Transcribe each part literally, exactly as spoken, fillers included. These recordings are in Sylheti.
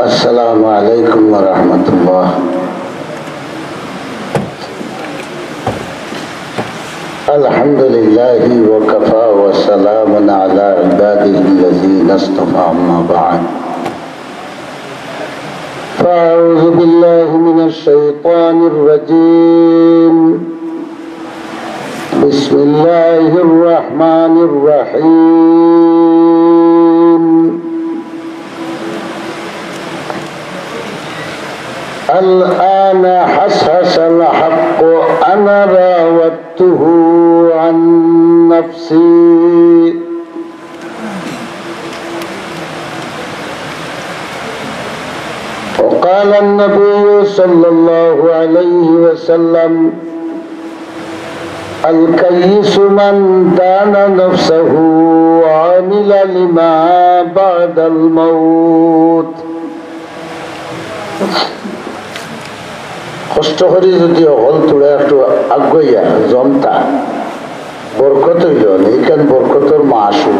السلام عليكم ورحمة الله. الحمد لله وكفى وسلام على عباده الذين اصطفى، أما بعد. فأعوذ بالله من الشيطان الرجيم. بسم الله الرحمن الرحيم. الآن حصحص الحق، أنا راودته عن نفسه. وقال النبي صلى الله عليه وسلم: الكيس من دان نفسه وعمل لما بعد الموت. কষ্ট করি যদি হকল থুড়া একটু আগুয়াইয়া জমতা, বরকত অইলো নি, ইখান বরকতর মাসু।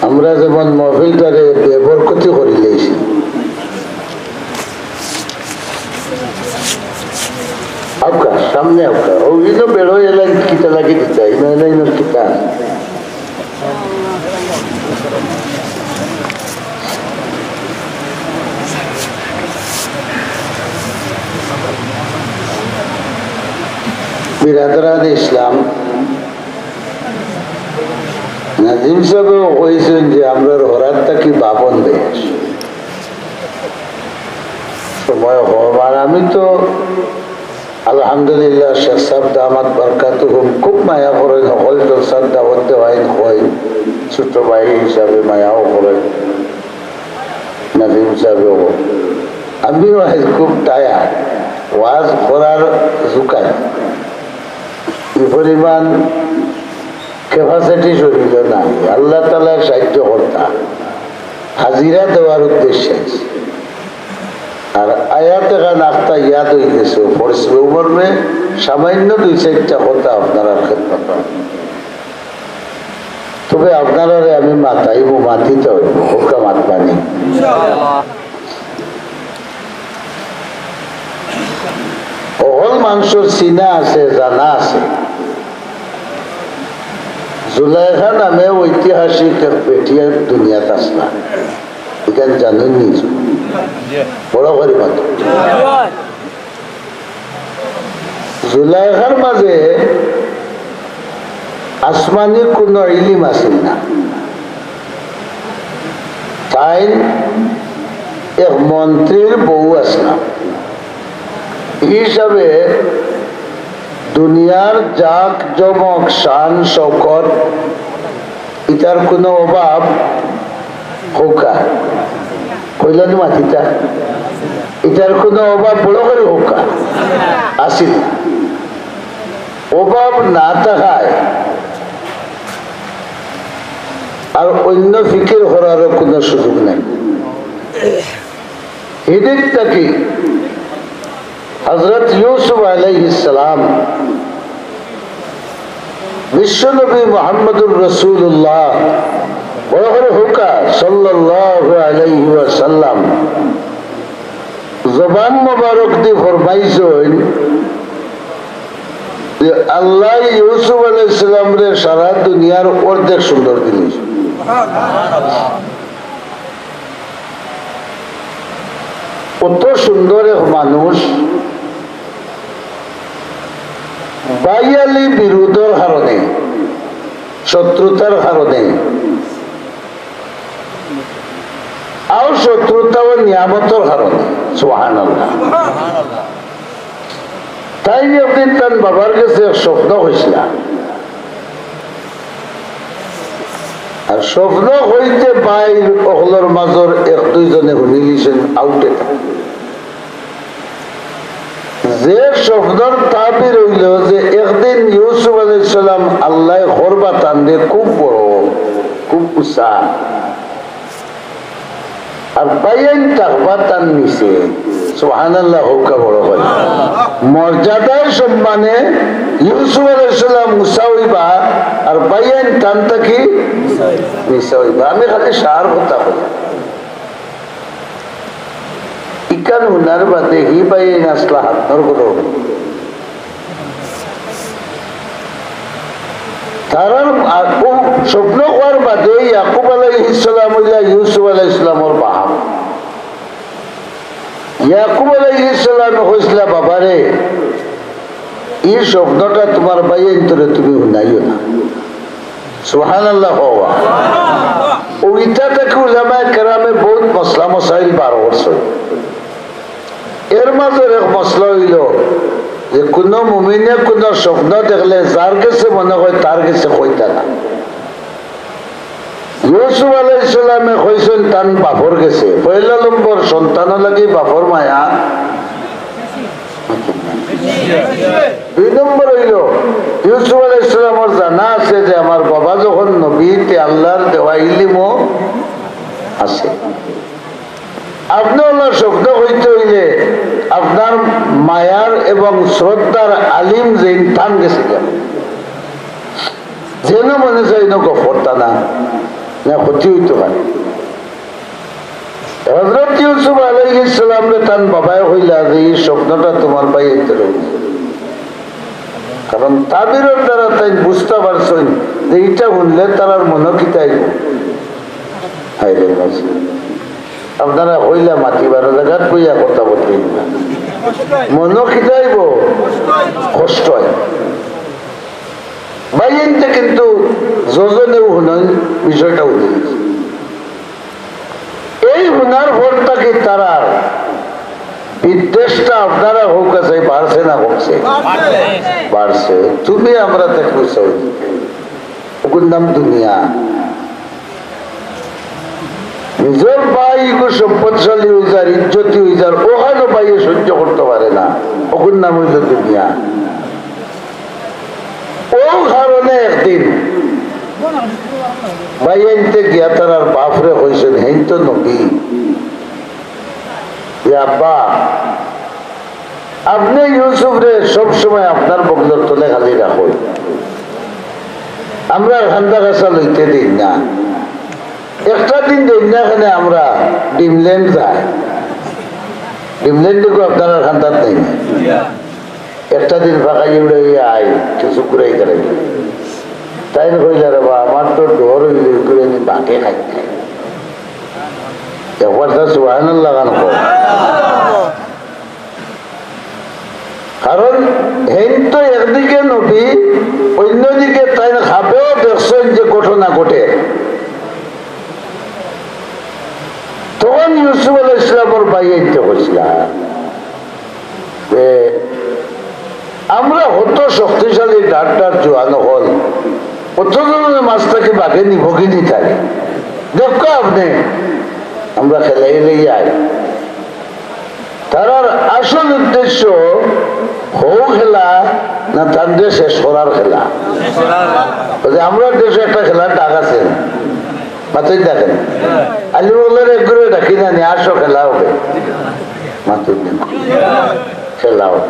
আমরা যেমন মহফিলটারে বেবরকতি করিলাইছি। আউক্কা, সামনে আউক্কা। ও, ইনো বেড়ো এলাইন কিতা লাগি দিতা, ইনো এলাইন কিতা। বিরাদরান ইসলাম, নাজিম সাহেবও কইছইন যে আমরার হরাত থাকি বাবন দেশ। সময় কম, আর আমি তো আলহামদুলিল্লাহ, শেখ সাহেব দামাত বারকাতুহুম খুব মায়া করইন, হকল জলসাত দাওয়াত দেওয়াইন, কইন, ছোট ভাই হিসাবে মায়াও করইন। নাজিম সাহেবও, আমিও আইজ খুব টায়ার্ড, ওয়াজ করার জুকাই, ই পরিমাণ ক্যাপাসিটি শরীরো নাই। আল্লাহ তাআলায় সাহায্য করতা, হাজিরা দেওয়ার উদ্দেশ্যে আইছি। আর আয়াত এখান আখতা ইয়াদ অই গেছে, পড়ছি। ওমর মে সামান্য দুই চাইরটা কথা আপনারার খেদমতো। তবে আপনারারে আমি মাতাইমু, মাতিতে অইবো, হুক্কা মাতবানি। হকল মানষর চিনা আছে, জানা আছে। জুলাইখা নামে ঐতিহাসিক এক বেটিয়া দুনিয়াত আছলা। ইখান জানইন নি? বড় করি মাতো। জুলাইখার মাঝে আসমানি কুনু ইলিম আছিল না। তাইন এক মন্ত্রীর বউ আছলা। ই হিসাবে দুনিয়ার জাক জমক, শান শওকত, ইতার কুনু অভাব হুক্কা, কইলা নি মাতিতা, ইতার কুনু অভাব বড় করি হুক্কা আছিল না। অভাব না থাকায় আর অইন্য ফিকির করারও কুনু সুযোগ নাই। হিদিক থাকি হযরত ইউসুফ আলাইহিস সালাম বিশ্বনবী মুহাম্মদুর রাসূলুল্লাহ, বড় করি হুক্কা, সাল্লাল্লাহু আলাইহি ওয়াসাল্লাম, জবান মোবারক দি ফরমাইছইন যে আল্লাহ ইউসুফ আলাইহিস সালামরে সারা দুনিয়ার অর্ধেক সুন্দর দিলাইছইন। অত সুন্দর এক মানুষ, ভাইয়ালি বিরোধর কারণে, শত্রুতার কারণে, আও শত্রুতা ও নিয়ামতর কারণে, সুবহানাল্লাহ। তাইন একদিন তান বাবার গেছে এক স্বপ্ন কইছলা। আর স্বপ্ন কইতে ভাই অকলর মাজর এক দুইজনে হুনিলিছইন আউটে। যে স্বপ্নর তাবির অইলো যে একদিন ইউসুফ আলাইহিস সালাম আল্লায় করবা তানরে খুব বড়, খুব উঁচা। আর ভাইয়াইন থাকবা তান নিচে। সুবহানাল্লাহ, হুক্কা বড় করি। মর্যাদার সম্মানে ইউসুফ আলাইহিস সালাম উঁচা অইবা, আর ভাইয়াইন তান থাকি নিচা অইবা। আমি খালি সার কথা কই। ইখান হুনার বাদে হি ভাইয়াইন আছলা হাত নড় করো। তারার আ-, ও স্বপ্ন অওয়ার বাদে ইয়াকুব আলাইহিস সালাম অইলা ইউসুফ আলাইহিস সালামর বাপ। ইয়াকুব আলাইহিস সালামে কইছলা, "বাবারে, ই স্বপ্নটা তুমার ভাইয়াইন্তরে তুমি হুনাইও না।" সুবহানাল্লাহ কওয়া। ও ইটা থাকি উলামায়ে কেরামে বউত মাসলা মাসাইল বার করছইন। এর মাজর এক মাসলা অইলো যে কুনু মুমিনে কুনু স্বপ্ন দেখলে যার গেছে মনে কয় তার গেছে কইতা না। ইউসুফ আলাইহিস সালামে কইছইন তান বাপর গেছে, পয়লা নম্বর সন্তানর লাগি বাপর মায়া। দুই নম্বর অইলো, ইউসুফ আলাইহিস সালামর জানা আছে যে আমার বাবা যখন নবী, তে আল্লার দেওয়া ইলিমও আছে। আপনে অলা স্বপ্ন কইতে অইলে আপনার মায়ার এবং শ্রদ্ধার আলিম যেইন তান গেছে গিয়া। যেন মনে চায় ইনো গফ করতা না, না ক্ষতি অইতো পারে। হযরত ইউসুফ আলাইহিস সালামরে তান বাবায় কইলা যে, "ই স্বপ্নটা তুমার ভাইয়াইন্তরে হুনাইও।" কারণ তাবিরর দ্বারা তাইন বুঝতা পারছইন যে ইটা হুনলে তারার মনো কিতা অইবো। হায় রে বাবা। আপনারা কইলা মাতি বারো জাগাত বইয়া কথা বলতে না। মনো কিতা অইবো? কষ্ট অয়। ভাইয়াইন্তে কিন্তু যজনেও হুনইন, বিষয়টা হুনইন। এই হুনার পর থাকি তারার বিদ্বেষটা আপনারা হউক আছে বাড়ছে না কমছে? বাড়ছে। তুমি আমরা দেখবো চাই, ওগুর নাম দুনিয়া। নিজর ভাই ইগু সম্পদশালী অই যার, ইজ্জতি অই যার, ওখানো ভাইয়ে সহ্য করতো পারে না, ওগুর নাম অইলো দুনিয়া। ও কারণে একদিন ভাইয়াইন্তে গিয়া তারার বাপরে কইছইন, হেইন তো নবী, যে আব্বা, আপনে ইউসুফরে সব সময় আপনার বগলর তলে খালি রাখইন, আমরার কান্দা কাছা লইতে দেইন না। একটা দিন দেইন না কেনে আমরা ড্রিমল্যান্ড যাই, ড্রিমল্যান্ড দেখো আপনারার কান্দাত নাই না। একটা দিন ফাঁকা উড়ে আই, কিছু ঘুরাই দাঁড়াই। তাইন কইলা, "রে বা, আমার তো ডর অইলে ঘুরে নি বাঘে খাই খাই।" একবার তা সুবহানাল্লাহ খান কও। কারণ হেইন তো একদিকে নবী, অন্যদিকে তাইন খাবেও দেখছইন যে ঘটনা ঘটে। তখন ইউসুফ আলাইহিস সালামর ভাইয়াইন্তে কইছলা যে, আমরা কত শক্তিশালী ডাক্তার জোয়ান অকল, অত জনর মাঝ থাকি বাঘে নিবো কি নি তারে? দেখো আপনে, আমরা খেলাই লইয়া আই। তারার আসল উদ্দেশ্য হউ খেলা না তানরে শেষ করার খেলা? বুঝে, আমরার দেশো একটা খেলার ডাক আছে, মাতইন দেখেন, আলী মোল্লার এক ঘরে ডাকি জানি, আসো খেলা হবে, মাতইন দেখেন, খেলা হবে,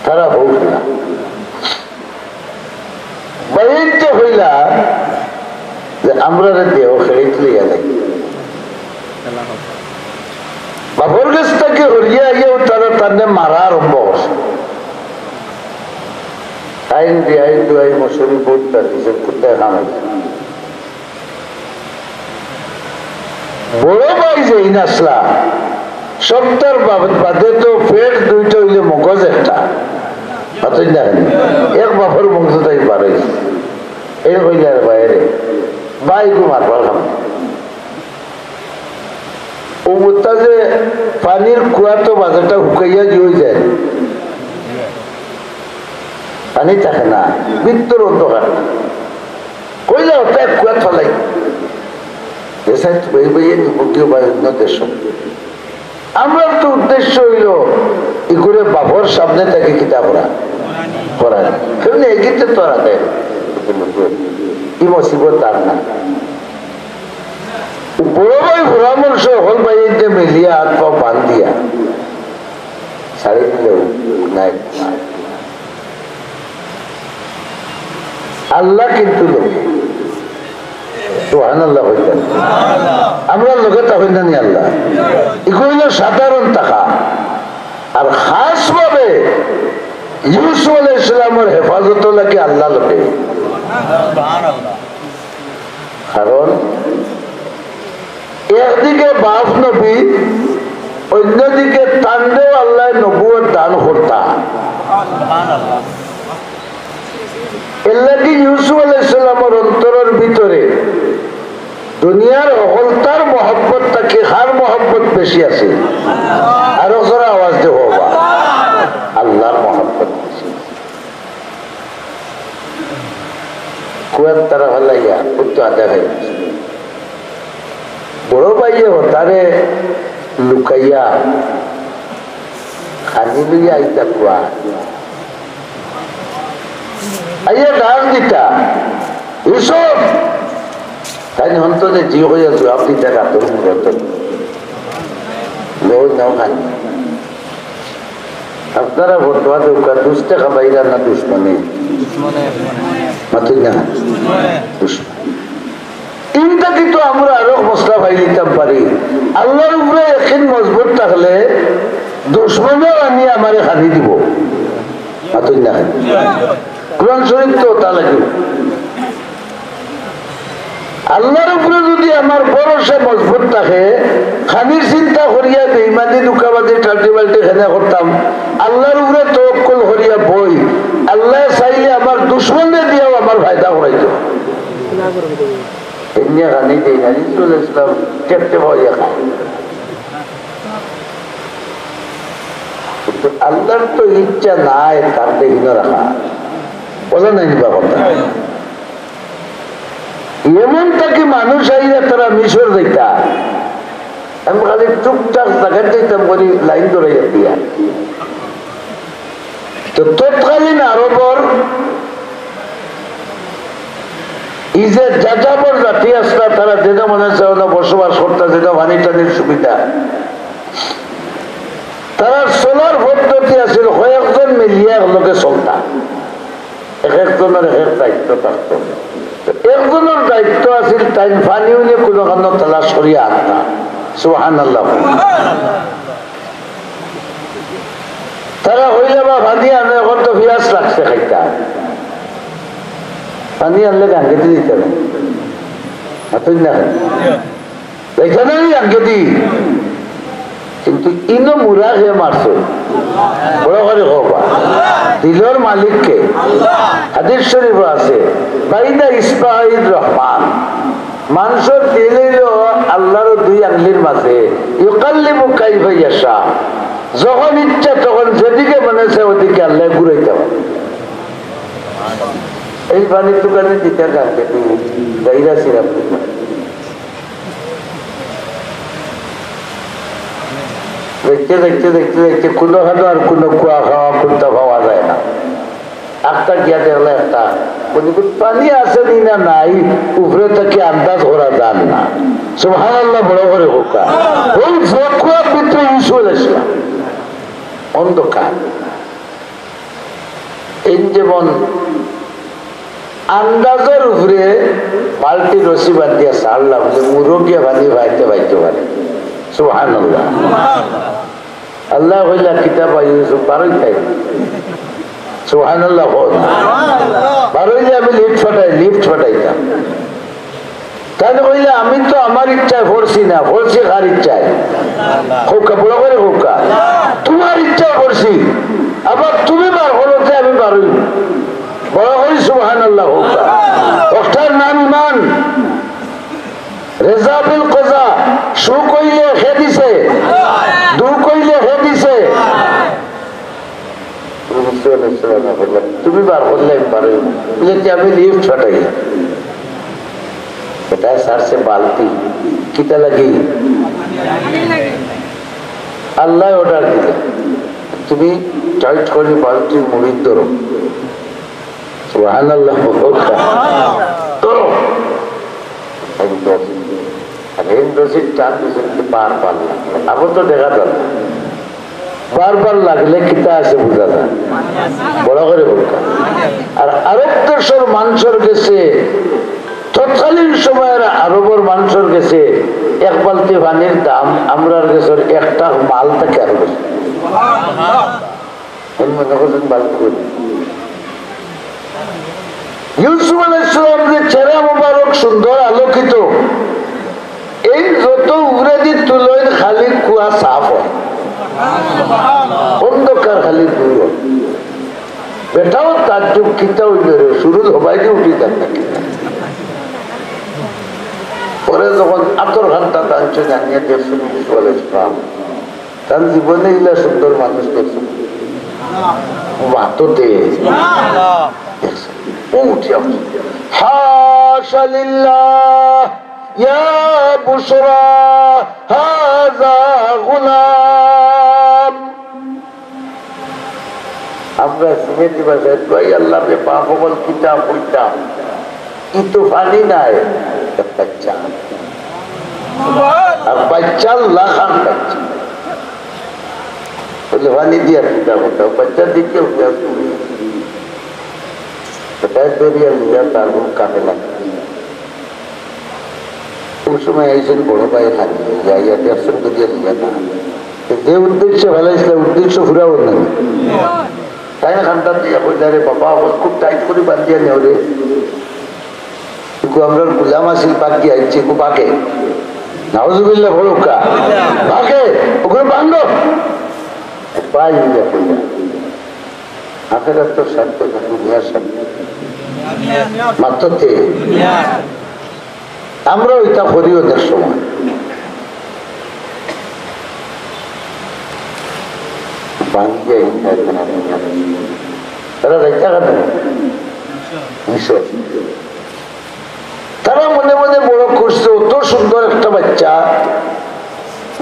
তারা হউ খেলা। ভাইয়াইন্তে কইলা যে, "আমরারে দেও, খেলিত লইয়া যাই।" বাপর গেছ থাকি হরিয়া আইয়াও তারা তানরে মারা আরম্ভ করছে। আইন দিয়াই দুয়াই মশুরি বহুত তার নিজের কুত্তায় খামাইছে। বড় ভাই যেইন আছলা, সবতার বাদ-, বাদে তো পেট দুইটা অইলে মগজ একটা। মাতইন দেখেন, এক বাপর বংশ তাই বারইছে। এই কইলা, "রে ভাই রে, ভাই গো মারবার খাম।" ও মুত্তা যে পানির কুয়া তো বাজারটা হুকাইয়া গিয়া অই যায়, পানি থাকে না, ভিতর অন্ধকার। কইলা, "ওটা এক কুয়াত ফালাই।" এসাই তো বই বইয়ে নিব কেউ বা অন্য দেশ। আমরার তো উদ্দেশ্য অইলো ইগুরে বাপর সামনে থাকি কিতা করা, করা। কেমনে এগিতে তো রাখে। ই মুসিবত আর না। বড় ভাই পরামর্শ হকল ভাইয়াইন্তে মিলিয়া হাত পাও বান্ধিয়া ছাড়ি দিলেও নাই। আল্লাহ কিন্তু লোভী। তো সুবহানাল্লাহ কইতা। আমরার লগে থাকইন না নি আল্লাহ? ইগু অইলো সাধারণ থাকা। আর খাসভাবে ইউসুফ আলাইহিস সালামর হেফাজতর লাগি আল্লাহ লগে। কারণ একদিকে বাপ নবী, অন্যদিকে তানরেও আল্লায় নবুয়ত দান করতা। এর লাগি ইউসুফ আলাইহিস সালামর অন্তরর ভিতরে দুনিয়ার হকলতার মহব্বত থাকি কার মহব্বত বেশি আছে? আরো জোরে আওয়াজ দেও বা। আল্লাহর মহব্বত বেশি। কুয়ার তারা ফালাইয়া উত্তর আদায় হয়। বড় ভাইয়ে হতারে লুকাইয়া খানি লইয়া আইতা কুয়া। আইয়া ডাক দিতা, "ইউসুফ।" তাইন হন্তনে জি কইয়া জবাব দিতা, "কাতর মুরত। লও নাও খানি।" আপনারা ফতোয়া দেউক্কা, দুস্তে খাবাইরা না দুশমনে? মাতুন না। দুশমনে। ইন থাকি তো আমরা আরো মসলা পাই নিতাম পারি। আল্লাহর উপরে ইয়াকিন মজবুত থাকলে দুশমনে আনি আমারে খানি দিব। মাতুন না। কোরআন শরীফ তো তা লাগে। আল্লাহর উপরে যদি আমার ভরসা মজবুত থাকে, খানির চিন্তা করিয়া বেইমানি, ধোঁকাবাজি, টাল্টি-বাল্টি কেনে করতাম। আল্লাহর উপরে তওয়াক্কুল করিয়া বই, আল্লায় চাইলে আমার দুশমনরে দিয়াও আমার ফায়দা করাইতো। এমনি খানি দেই না, ইউসুফ আলাইহিস সালাম টেপটে বইয়া খায়। কিন্তু আল্লাহর তো ইচ্ছা নাই তার দেখিন রাখা। বুঝা নাই নি বা কথা? এমন থাকি মানুষ আইয়া তারা মিশর যাইতা। আমি খালি টুকটাক জাগাত যাইতাম করি লাইন ধরাইয়া দিয়া। তো তৎকালীন আরবর ই যে যাযাবর জাতি আছলা, তারা যেন মনে চায় না বসবাস করতা, যেন পানি টানির সুবিধা। তারার চলার পদ্ধতি আছিল কয়েকজন মিলিয়া একলগে চলতা। এক একজনর এক এক দায়িত্ব থাকতো। তো একজনর দায়িত্ব আছিল তাইন পানি উনি কুনুখানো তালাশ করিয়া আনতা। সুবহানাল্লাহ। তারা কইলা, "বা পানি আনো, এখন তো পিয়াস লাগছে খাইতা।" পানি আনলে গাঙ্গেদি দিতা না। মাতুন না কেনে? যাইতা না নি গাঙ্গেদি? কিন্তু ইনো মুরা কে মারছে। বড় করি কও বা। দিলর মালিক কে? হাদিস শরীফো আছে, "বাইনা ইসবাইর রহমান।" মানষর দিল অইলো আল্লাহর দুই আঙ্গুলির মাঝে, "ইউকাল্লিবু কাইফা ইয়াশা।" যখন ইচ্ছা তখন যেদিকে মনে চায় ওদিকে আল্লায় ঘুরাইতা পারে। এই পানি তুকানি দিতে গাঙ্গেদি, গাইরা সিরাপ দিতে। দেখতে, দেখতে, দেখতে, দেখতে কুনুখানো আর কুনু কুয়া খাওয়া কুন্তা পাওয়া যায় না। একটা গিয়া দেখলে একটা, বলি, "পানি আছে নি না নাই, উপরে থাকি আন্দাজ করা যার না।" সুবহানাল্লাহ, বড় করি কউক্কা। ওই যে কুয়ার ভিতরে ইউসুফ আলাইহিস সালাম, অন্ধকার। এই যেমন আন্দাজর উপরে বালতি রশি বান্ধিয়া ছাড়লা, বুলে মুরগিয়ে পানি পাইতে পাইতে পারে। সুবহানাল্লাহ। আল্লায় কইলা, "কিতা বা ইউসুফ, বারইতায়?" সুবহানাল্লাহ কও। "বারইলে আমি লিফট ফাটাই, লিফট ফাটাইতাম।" তাইন কইলা, "আমি তো আমার ইচ্ছায় পড়ছি না, পড়ছি কার ইচ্ছায়?" কউক্কা, বড় করি কউক্কা। "তুমার ইচ্ছায় পড়ছি, আবার তুমি বার করো তে আমি বারইমু।" বড় করি সুবহানাল্লাহ কউক্কা। অটার নাম ইমান। রেজা বিল কজা, সুখ অইলে হে দিছে, দুখ অইলে হে দিছে। "তুমি বার করলে আমি বারইমু।" বুলে, "তে আমি লিফট ফাটাই।" এটা ছাড়ছে বালতি। কিতা লাগি? আল্লায় অর্ডার দিলা, "তুমি টাইট করি বালতির মুড়ি ধরো।" সুবহানাল্লাহ। ধরো। আর এই রশির টান দিছে কিন্তু বারবার লাগলে। আবার তো দেখা যার না। বারবার লাগলে কিতা আছে বুঝা যায়। বড় করি কউক্কা। আর আরব দেশর মানষর গেছে তৎকালীন সময়ের আরবর মানুষর গেছে এক বালতি পানির দাম আমরার গেছের এক ট্রাক মাল থাকি আরো বেশি। আমি মনে করছেন বালতি করি। ইউসুফ আলাইহিস সালাম যে চেহারা মোবারক সুন্দর আলোকিত, এই যত উপরেদি তুলইন খালি কুয়া সাফ অয়, অন্ধকার খালি দূর অয়। বেটাও তাজ্জুব, কিতা অইল রে, সূরুজ হবায়দি উঠি যার নাকি? পরে যখন আতর খান্তা টানছে, জানিয়া দেখছেন ইউসুফ আলাইহিস সালাম, তান জীবনে ইলা সুন্দর মানুষ দেখছেন? মাততে দেখছেন। ও উঠিয়া বলছে, "হাশা লিল্লাহ, ইয়া বুশরা, হাযা গুলাম।" আমরা সিলেটি ভাষায় কই, "আল্লাহ রে, পাপ অকল কিতা কইতাম, ই তো পানি নায়, এক বাচ্চা।" আর বাচ্চা লাখান বাচ্চা। বলে, "পানি দিয়া কিতা করতাম, বাচ্চা দিকে উঠে আসতে।" এটা দরিয়া লিয়া তার মুখ কাটে লাগে। কোন সময় আইছেন বড় ভাই খালি, ইয়া, ইয়া, দেখছেন বুঝিয়া লিয়া না। তো যে উদ্দেশ্য ফেলাইছিল, উদ্দেশ্য পুরা অইল না। তাই না, খান্তা দিয়া কইলা, "রে বাবা, আমার খুব টাইট করে বান্ধিয়া নেও রে।" কিন্তু আমরার গুলাম আছিল, বাকি আইছে, কো বাগে। নাউজুবিল্লাহ বলুক্কা। বাগে, ওগুলো বান্ধব। ভাই, ইয়া কইলা। আখেরাতর স্বার্থে না দুনিয়ার স্বার্থে? মাততে। আমরা ওইটা করি অনেক সময়। বান্ধিয়া ইন্টার তারা যাইতা কেন? মিশর। তারা মনে মনে বড় খুশি, অত সুন্দর একটা বাচ্চা,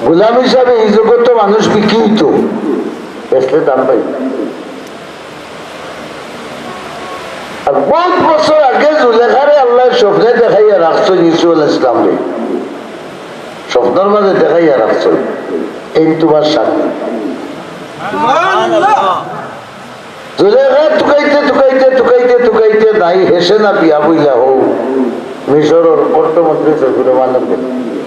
গোলাম হিসাবে এই জগতো মানুষ বিক্রি হইতো, বেচলে দাম পাই। আর বহুত বছর আগে জুলেখারে আল্লাহ স্বপ্নে দেখাইয়া রাখছো ইউসুফ আলাইহিস সালামরে, স্বপ্নর মাঝে দেখাইয়া রাখছো, "এই তোমার স্বামী।" জুলেখা তুকাইতে, তুকাইতে, তুকাইতে, তুকাইতে নাই, হেষে না বিয়া বইলা হউ। মিশরর অর্থমন্ত্রী সৈফুর রহমানর গেছে।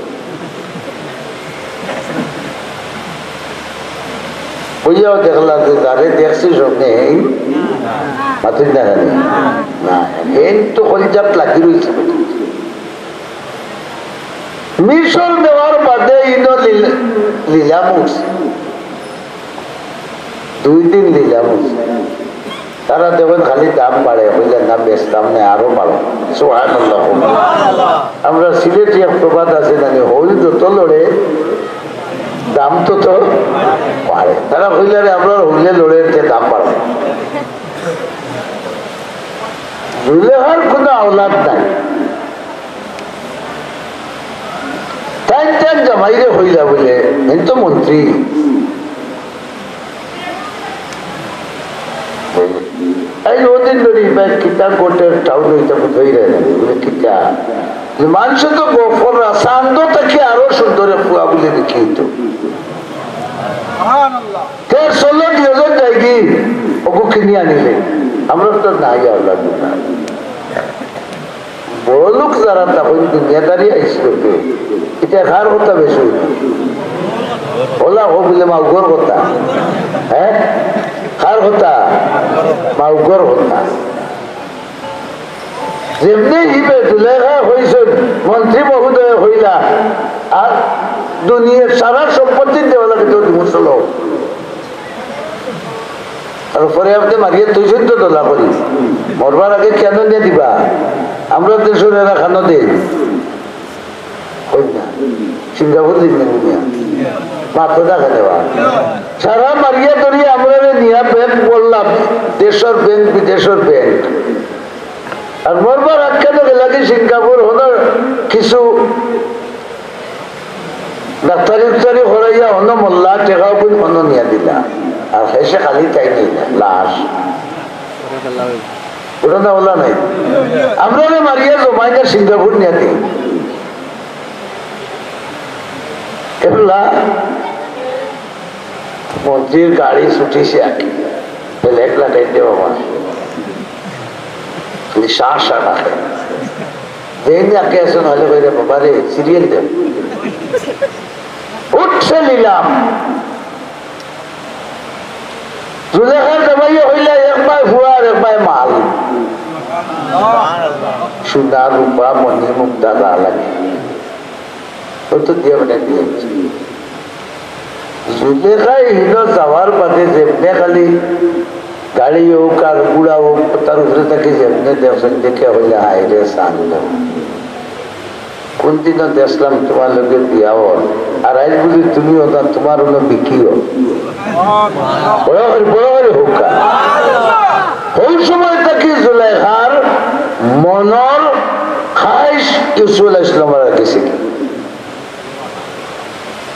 বইয়াও দেখলা যে যারে দেখছি স্বপ্নে, এই মাতির না জানি। না, এই তো কলিজাত লাগি রইছে। মিশর দেওয়ার বাদে ইনো লীল-, লীলা মুছ। দুই দিন লীলা মুছ। তারা দেখইন খালি দাম বাড়ে, কইলে, "না, বেচতাম না, আরো বাড়ো।" সুবহানাল্লাহ। আমরা সিলেটি এক প্রবাদ আছে জানি, "হইল যত লড়ে, দাম তত বাড়ে।" তারা কইলে, "রে, আমরা হইলে লড়ে, এতে দাম বাড়ে।" জুলেখার কোনো আওলাদ নাই। তাইন তান জামাইরে কইলা বলে, "এই তো মন্ত্রী।" এই ওদিন ধরি ভাই কিতা কোর্টের টাউন হইতে বুঝাই যায় না, বলে, "কিতা?" বলে, "মানুষে তো গফর রাসান্দ তাকে আরো সুন্দরে ফুয়া বলে দেখি তো।" তে চলো দুইজন যাইগি, ওগু কিনি আনিলে। আমরা তো নাই, আল্লাহ না। বড় লোক যারা তখন দুনিয়াদারি আইছিল তো, এটা কার কথা বেশি হইল? ওলা হো বলে মাউগর কথা। হ্যাঁ? কার কথা? মাউগর কথা। যেমনি হিবে জুলেখা কইছইন, মন্ত্রী মহোদয় কইলা, আর দুনিয়ার সারা সম্পত্তি দেওয়া লাগে তো মুসলমান। আর পরে আপনি মারিয়া দুইশো তো ডলার করি। মরবার আগে কেন নিয়ে দিবা? আমরা দেশের এরা খানো দেই। কই না? সিঙ্গাপুর দিন না নিয়া। মাত্র দেখা দেওয়া। সারা মারিয়া ধরিয়া আমরা নিয়া ব্যাংক বললাম, দেশের ব্যাংক, বিদেশের ব্যাংক। আর মরবার আখ্যান গেলা কি সিঙ্গাপুর হলো কিছু ডাক্তারি উক্তারি করাইয়া হনো মোল্লা টেকাও কই হনো নিয়া দিলা। আর হেসে খালি তাই নিলা, লাশ। ওটা না ওলা নাই। আমরা না মারিয়া জমাই না সিঙ্গাপুর নিয়া দিই। এগুলা মন্ত্রীর গাড়ি ছুটিছে আর কি। ব্লেড লাগাই দে বাবা। খালি শ্বাস আর রাখে। যেইন আগে আছইন, হলে কইরা, "বাবা রে, সিরিয়াল দেও।" উঠছে নিলাম। জুলেখার জামাইয়ে কইলা, "এক বায় ফুয়া আর এক বায় মাল।" সোনা, রূপা, মণি, মুক্তা যা লাগে। ও তো দিয়া মানে দিয়েছে। জুলেখায় হিনো যাওয়ার বাদে যেমনে খালি গাড়ি অউক আর ঘুড়া অউক, তার উপরে থাকি যেমনে দেখছইন, দেখিয়া কইলা, "হায় রে চান্দ, কোন দিনও দেখলাম তুমার লগে বিয়া অর, আর আইজ বুঝি তুমি অতা তুমার অনো বিকিও।" বড় করি, বড় করি কউক্কা। হউ সময় থাকি জুলেখার মনর খাহিশ ইউসুফ আলাইহিস সালামর গেছে গি।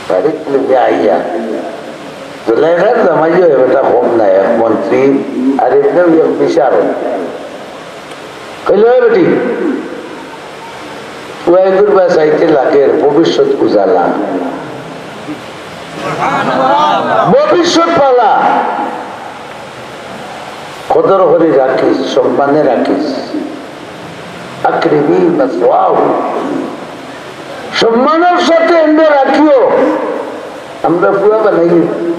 বাড়িত লইয়া আইয়া, জুলেখার জামাইও বেটা কম নায়, এক মন্ত্রী, আর এমনেও এক বিচারক। কইল, "এ বেটি, পুয়াইগুর বা চাইতে লাগের, ভবিষ্যৎ উজালা, ভবিষ্যৎ ভালা, কদর করি রাখিস, সম্মানে রাখিস।" আকরিমি মাসওয়াহু। সম্মানর সাথে এমনে রাখিও। আমরা ফুয়া বানাইনি।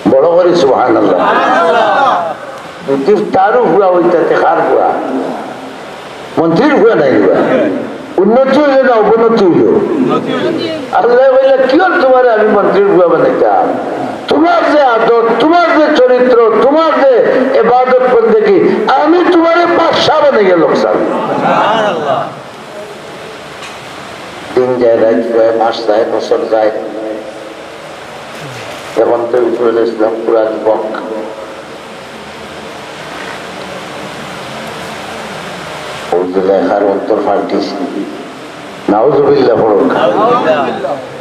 বড় করি সুবহানাল্লাহ। যদি তারও ফুয়া অইতা তে কার ফুয়া? মন্ত্রীর ফুয়া নায় ফুয়া। উন্নতি অইলো না অবনতি অইলো? আল্লায় কইলা, "কিওর তুমারে আমি মন্ত্রীর ফুয়া বানাইতাম? তুমার যে আদত, তুমার যে চরিত্র, তুমার যে ইবাদত বন্দেগি, আমি তুমারে বাদশা বানাইয়া লোকসান।" দিন যায়, রাইত যায়, মাস যায়, বছর যায়। এখন তো ইউসুফ আলাইহিস সালাম পুরা যুবক। অউ জুলেখার অন্তর ফাটিছে। নাউজুবিল্লাহ পড়ুক।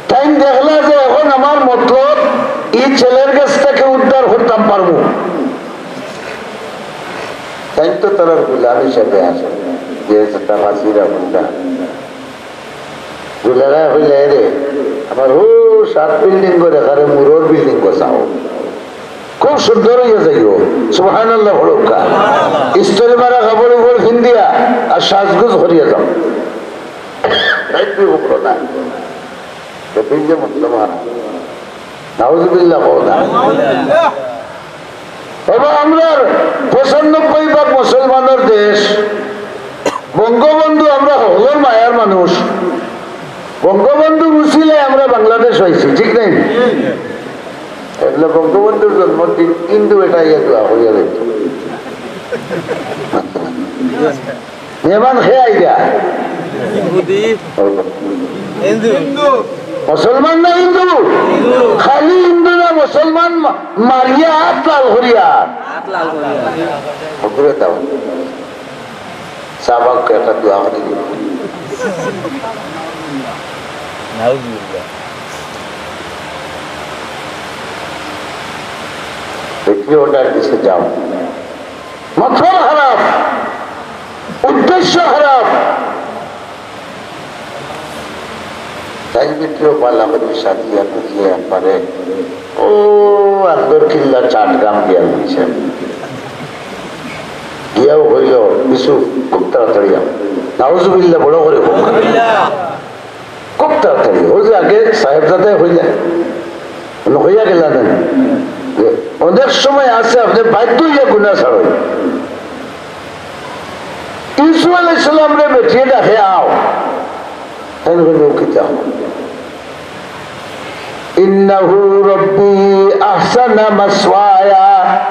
তাইন দেখলা যে এখন আমার মতলব ই ছেলের গেছ থাকি উদ্ধার করতাম পারমু। তাইন তো তারার গুলাম হিসাবে আছে, যে যেটা ফাঁসিরা বুঝা। জুলেখায় কইলা, "এরে, আমার হউ সাত বিল্ডিং করে, এখানে মুরর বিল্ডিং বসাও।" খুব সুন্দর অইয়া যাইও। সুবহানাল্লাহ পড়ুক্কা। ইস্ত্রি মারা কাপড় উপর ফিন্দিয়া আর সাজগুজ করিয়া যাও। তাই তুই উপর না। তো ফিন্দে মতলব হারা। নাউজুবিল্লাহ কও না। বাবা, আমরার পঁচানব্বই ভাগ মুসলমানর দেশ। বঙ্গবন্ধু আমরা হকলর মায়ার মানুষ। বঙ্গবন্ধু উছিলায় আমরা বাংলাদেশ পাইছি, ঠিক নায়নি? এগুলা বঙ্গবন্ধুর জন্মদিন হিন্দু বেটা আইয়া দোয়া করিয়া যাইতো। মেহমান কে আইরা? ইহুদি। হিন্দু। মুসলমান না হিন্দু? খালি হিন্দু না, মুসলমান মা-, মারিয়া আত লাল করিয়া। আত লাল করিয়া। হুজুরে দাও। সাহাবাকে একটা দোয়া করি দিন। নাউজুবিল্লাহ। ভিতরে অর্ডার দিছে, যাও। মতলব খারাপ, উদ্দেশ্য খারাপ। তাই ভিতরে পালা করি সাজিয়া গুজিয়া একবারে ও আন্দর কিল্লা চাটগ্রাম দিয়া দিছে। গিয়াও কইল, "ইউসুফ, খুব তাড়াতাড়ি আও।" নাউজুবিল্লাহ, বড় করি কউক। খুব তাড়াতাড়ি। অউ যে আগে সাহেবজাদায় কইলা, মানে কইয়া গেলা না? যে অনেক সময় আছে আপনে বাধ্য অইয়া গুনা ছাড়ইন। ইউসুফ আলাইহিস সালামরে বেটিয়ে ডাকে, "আও।" তাইন কইলা, "ও কিতা?" "ইন্নাহু রাব্বি আহসানা মাসওয়ায়া।"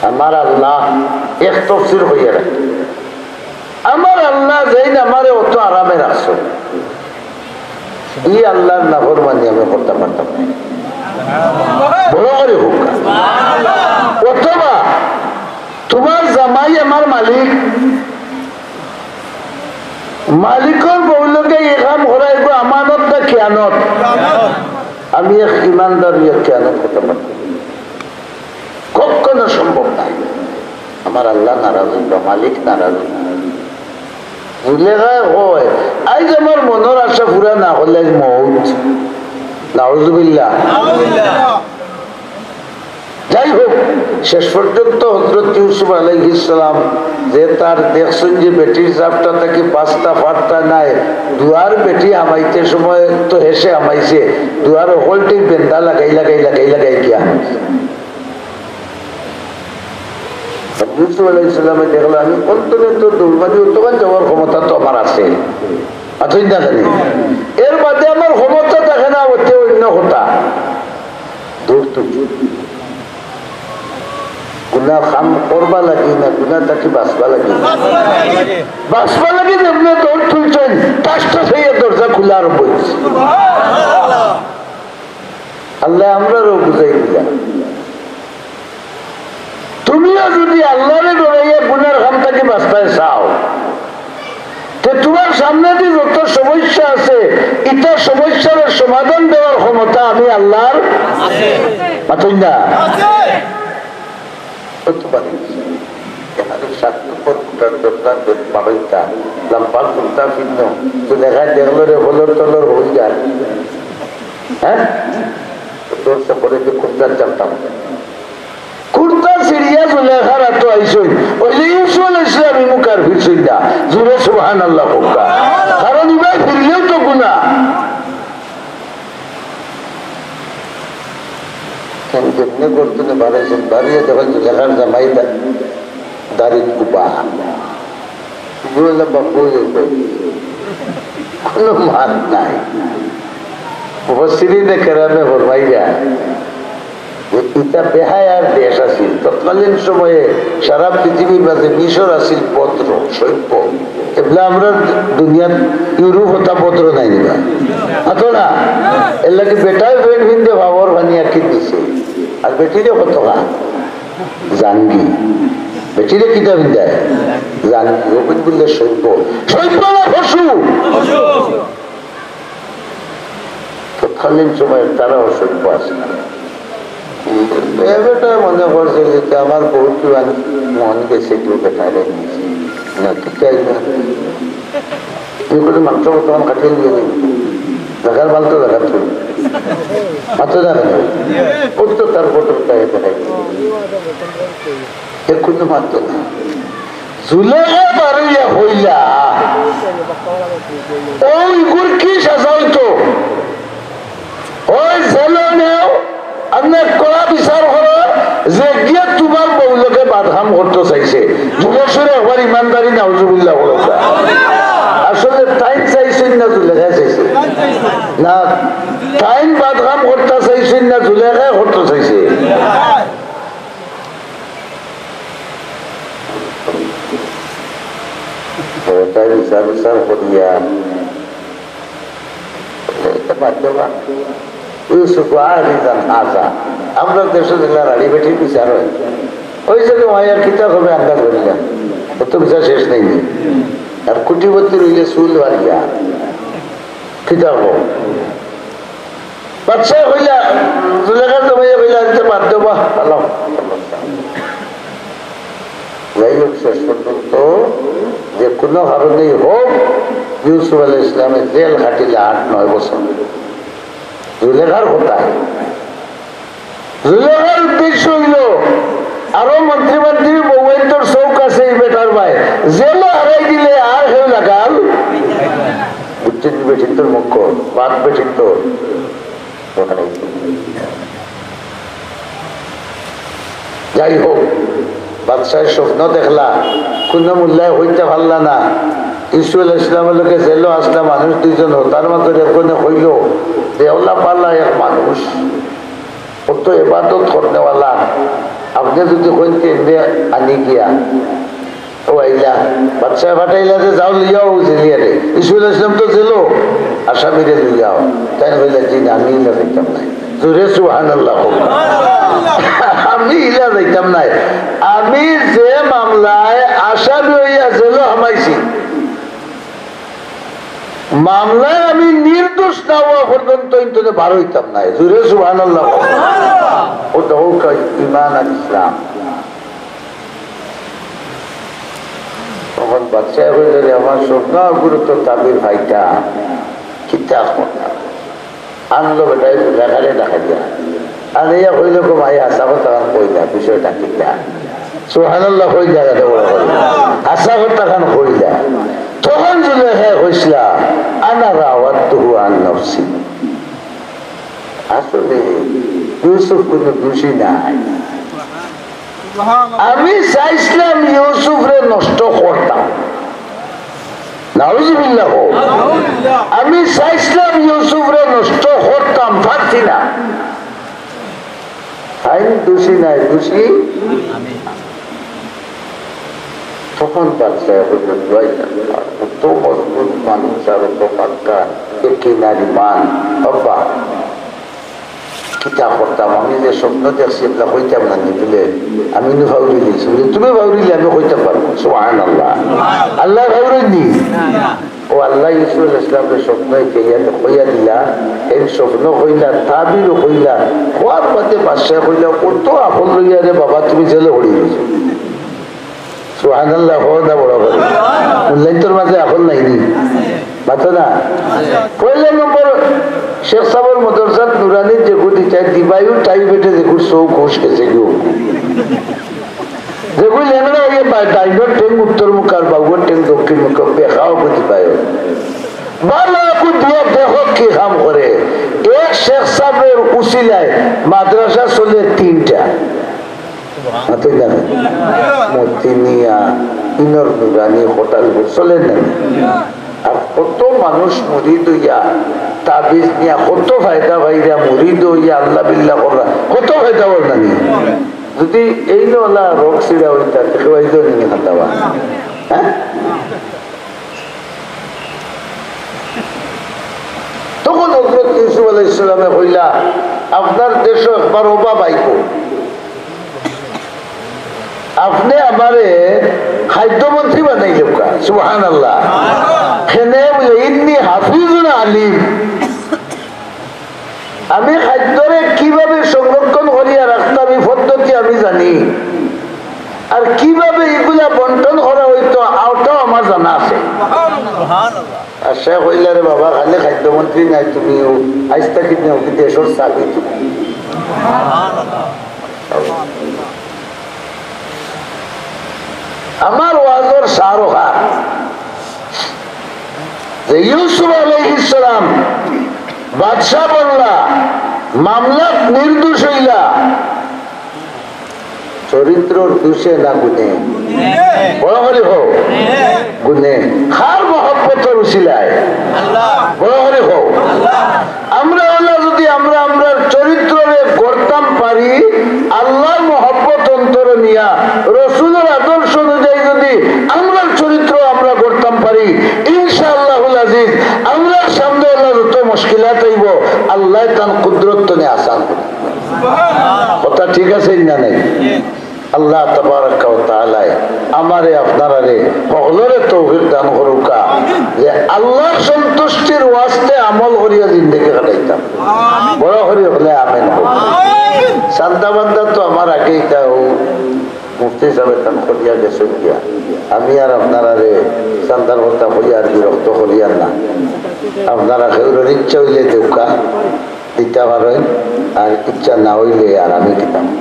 আমার আল্লাহ এক তফসির কইয়া রাখে। আমার আল্লাহ যেইন আমারে অত আরামে রাখছইন, ই আল্লাহর নাফরমানি আমি করতাম পারতাম নায়। বড় করি কউক। অথবা তুমার জামাই আমার মালিক, মালিকর বউর লগে ই কাম করাইবো, আমানত না খিয়ানত? আমি এক ইমানদার অইয়া খিয়ানত করতাম পারতাম নায়। কখনো সম্ভব নায়। আমার আল্লাহ নারাজ অইবা, মালিক নারাজ অইবা। জুলেখায় কয়, "আইজ আমার মনর আশা পুরা না করলে আইজ মউত।" নাউজুবিল্লাহ। যাই হোক, শেষ পর্যন্ত হযরত ইউসুফ আলাইহিস সালাম যে তার দেখছইন যে বেটির জাফটা থাকি বাচতা পারতা নায়, দুয়ার বেটি হামাইতে সময় তো হেষে হামাইছে, দুয়ার হকলটি বেন্দা লাগাই লাগাই লাগাই লাগাই গিয়া হামাইছে। ইউসুফ আলাইহিস সালামে দেখলা, "আমি অন্তরে তো দুর্বানি অতখান যাওয়ার ক্ষমতা তো আমার আছে।" আছইন না জানি? এর বাদে আমার ক্ষমতা থাকে না, অইতে অইন্য কথা। দূর তো। গুনা কাম করবা লাগি না, গুনা থাকি বাচবা লাগি? বাচবা লাগি। যেমনে দৌড় তুলছইন, টাস টাস অইয়া দরজা খুলা আরম্ভ অইছে। আল্লায় আমরারেও বুঝাই দিলা। তুমিও যুদি আল্লারে ডরাইয়া গুনার কাম থাকি বাচতায় চাও, তে তুমার সামনেদি যত সমস্যা আছে, ইতা সমস্যার সমাধান দেওয়ার ক্ষমতা আমি আল্লার। মাতইন না? কত পারি? এখানে সাত নম্বর ফুটার দরকার, মারাইতা, লম্বা কুর্তা পিন্দ, তো দেখা দেখলো রে, বলর তলর হয়ে যায়। হ্যাঁ? দৌড় সে পরে যে কুর্তার জানতাম। কুর্তা ছিড়িয়া জুলেখার আতো আইছইন, অইলে ইউসুফ আলাইহিস সালাম ইমু কার ফিরছইন না। জুরে সুবহানাল্লাহ কউক্কা। কারণ ইবায় ফিরলেও তো গুনা। কেন যেমনে গর্ত থনে বারইছইন, বারইয়া দেখইন জুলেখার জামাই দা-, দাড়িত কুবা। বলে, "বাপু, এ কই?" কোনো মাত নাই। মুফাসসিরিনে কেরামে ফরমাইরা যে ইতা বেহায়ার দেশ আছিল। তৎকালীন সময়ে সারা পৃথিবীর মাঝে মিশর আছিল ভদ্র, সভ্য। এবলা আমরার দুনিয়াত ইউরোপ অতা ভদ্র নায় নি বা? অতো না? এরলাগি বেটায় প্যান্ট পিন্দে পাওর পানি আটকি দিছে। আর বেটিরে কত খা? জাঙ্গি। বেটিরে কিতা পিন্দায়? জাঙ্গি। অগুইন বুলে সভ্য। সভ্য না পশু? তৎকালীন সময়ে তারাও সভ্য আছিল। এ বেটায় মনে করছে যে আমার বউত মন গেছে, কেউ বেটারে নিছে। না, ঠিক আছে। কি করে মাংস বর্তমান কাটিয়ে নিয়ে নিন। জাগার মাল তো জাগার ছিল। মাত্র জানে না। ও তো তার ফটো দেখাই দেখাই। এ কোনো মাত্র না। জুলেখা বারইয়া কইলা, "ও ইগুর কি সাজা অইতো? ওই জেলো নেও, আপনে কড়া বিচার করো, যে গিয়া তুমার বউ লগে বাদকাম করতো চাইছে।" জুরে সুরে একবার ইমানদারি নাউজুবিল্লাহ বলো। আসলে তাইন চাইছইন না জুলেখায় চাইছে? না, তাইন বাদকাম করতা চাইছইন না জুলেখায় করতো চাইছে? তাই বিচার বিচার করিয়া এটা বাদ দেওয়া। ইউসুফ আরিজান হাজা। আমরা দেশো যেলা রাড়ি বেটির বিচার হয়। ওই যে তোমায় আর কিতা হবে আন্দাজ করি না। এত বিচার শেষ নেই। আর কোটিপতি রইলে চুল বাড়িয়া। কিতা হবো? বাদশায় কইলা, জুলেখার জামাইয়ে কইলা, "আনতে বাদ দেও বা, ভালো।" যাই হোক, শেষ পর্যন্ত যে কোনো কারণেই হোক, ইউসুফ আলাইহিস সালামে জেল খাটিলা আট নয় বছর। জুলেখার কথায়, জুলেখার উদ্দেশ্য অইলো, আরো মন্ত্রী মন্ত্রী বউয়াইন্তর চউখ আছে ই বেটার বায়, জেলো হারাই দিলে আর কেউ লাগাল। বুঝছেন নি বেটিন্তর মুখ, বাদ বেটিন্তর। যাই হোক, বাদশায় স্বপ্ন দেখলা, কুনু মুল্লায় কইতা পারলা না। ইউসুফ আলাইহিস সালামর লগে জেলো আছলা মানুষ দুইজন, তার মাঝে একজনে কইলো, "দেওলা পালা এক মানুষ, অত ইবাদত করনেওয়ালা, আপনে যুদি কইন তে এমনে আনি গিয়া।" ও আইলা, বাদশায় পাঠাইলা যে, "যাও লইয়াও জেলিয়ারে।" ইউসুফ আলাইহিস সালাম তো জেলো, আসামিরে লইয়াও। তাইন কইলা, "জি না, আমি ইলা যাইতাম নায়।" জোরে সুবহানাল্লাহ কও। "আমি ইলা যাইতাম নায়। আমি যে মামলায় আসামি অইয়া জেলো হামাইছি, মামলায় আমি নির্দোষ না অওয়া পর্যন্ত ইন্তনে বার অইতাম নায়।" জোরে সুবহানাল্লাহ কও। ও দেখো ইমান আর ইসলাম। তখন বাদশায় কইলো, "রে, আমার স্বপ্নর গুরুত্ব তাবির ভাইটা, কিতা করতাম?" আনলো বেটায় জুলেখারে ডাকাইয়া। আর ইয়া কইল, "গো ভাই, হাছা কথা খান কইলা, বিষয়টা কিতা?" সুবহানাল্লাহ কইলা, এত বড় করি। "হাছা কথা খান কইলা।" তখন জুলেখায় কইছলা, "আনা রাওয়াদতুহু আন নাফসি।" আসলে ইউসুফ কুনু দুষী নায়। আমি চাইছলাম ইউসুফরে নষ্ট করতাম। নাউজুবিল্লাহ। আমি চাইছলাম ইউসুফরে নষ্ট করতাম, পারছি না। তাইন দুষী নায়, দুষী। তখন বাদশায় কইলা, "ভাই, অত মজবুত মানুষ আর অত পাক্কা, এ কি নারী মান, আব্বা।" কিতা করতাম, আমি যে স্বপ্ন দেখছি, এগুলা কইতাম না নি, বুলে, "আমি নু ফাউরি দিছি।" বুলে, "তুমি ফাউরি দিলে আমি কইতাম পারবো।" সুবহানাল্লাহ। আল্লাহ ফাউরি নি। ও আল্লাহ ইউসুফ আলাইহিস সালামরে স্বপ্ন কইয়া, কইয়া দিলা, এই স্বপ্ন কইলা, তাবিরও কইলা, কওয়ার বাদে বাদশায় কইলা, "কত আকল লইয়া রে বাবা, তুমি জেলে পড়ি গেছো।" সুবহানাল্লাহ, কও না বড় করি। মূল্যায়নর মাঝে আকল নাই নি? মাতো না? পয়লা নম্বর, শেখ সাবর মাদ্রাসাত নুরানিত যেগু দিতায়, দিবায়ু তাই বেটে যেগু চউখ হুশ গেছে গু। যেগু লেংড়া অইয়া বা-, ডাইনর ঠেং উত্তর মুখ আর বাউর ঠেং দক্ষিণ মুখ, বেখাও বুঝি পায়। ভালা করি দিয়া দেখো কি কাম করে। এক শেখ সাবর উসিলায় মাদ্রাসা চলে তিনটা। মাতইন না? মতিনিয়া, ইনর নুরানি, খটালপুর চলে না? আর কত মানুষ মুরিদ অইয়া, তাবিজ নিয়া কত ফায়দা পাইরা, মুরিদ অইয়া আল্লাহ বিল্লাহ কররা, কত ফায়দা অর না নি? যদি এইন অলা রোগ ছিড়া অইতা, তে কেউ আইতো নি খাতাবা? হ্যাঁ? তখন হযরত ইউসুফ আলাইহিস সালামে কইলা, "আপনার দেশো একবার অভাব আইবো।" আপনে আমারে খাদ্যমন্ত্রী বানাইলেউক্কা। সুবহানাল্লাহ। কেনে বুলে, "ইন্নি হাফিজুন আলিম।" আমি খাদ্যরে কিভাবে সংরক্ষণ করিয়া রাখতাম, ই পদ্ধতি আমি জানি। আর কিভাবে ইগুলা বন্টন করা অইতো, অটাও আমার জানা আছে। আর সে কইলা, "রে বাবা, খালি খাদ্যমন্ত্রী নায় তুমি, আইজ থাকি তুমি দেশর চাবি তুমি।" আমার ওয়াজর সার অখান যে ইউসুফ আলাইহিস সালাম বাদশা বনলা, মামলাত নির্দোষ অইলা, চরিত্রর দোষে না গুণে? বড় করি কও। গুণে। কার মহব্বতর উসিলায়? বড় করি কও। আমরা অলা যদি আমরা আমরার চরিত্ররে গড়তাম পারি, আল্লাহর মহব্বত অন্তরে নিয়া, রসুলর আদর্শ অনুযায়ী যদি আমরার চরিত্র আমরা গড়তাম পারি, ইনশাআল্লাহুল আজিজ, আমরার সামনে অলা যত মুশকিলাত আইবো, আল্লায় তান কুদরত তনে আসান করবা। কথা ঠিক আছে না নাই? আল্লাহ তাবারাকা ওয়া তাআলায় আমারে আপনারারে হকলরে তৌফিক দান করুক্কা যে আল্লাহর সন্তুষ্টির ওয়াস্তে আমল করিয়া জিন্দেগি কাটাইতাম। বড় করি হকলে আমিন কউক্কা। চান্দা বান্দা তো আমার আগেই তা অউ মুফতি সাবে তান করিয়া গেছইন গিয়া। আমি আর আপনারারে চান্দার কথা কইয়া আর বিরক্ত করিয়ার না। আপনারা কেউরর ইচ্ছা অইলে দেউক্কা, দিতা পারইন, আর ইচ্ছা না অইলে আর আমি দিতাম।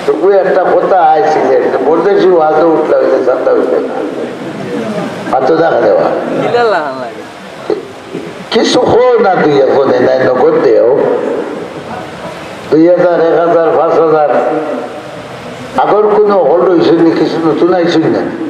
তবু একটা কথা আইছিল, একটা পরদেশি ওয়াজো উঠলা অইলে চান্দা অইলে না। মাতো দেখা দেওয়া। কিছু কও না, দুই একজনে নাই নগদ দেও। দুই হাজার, এক হাজার, পাঁচ হাজার। আগর কুনু হকল রইছইন নি, কিছু নতুন আইছইন না।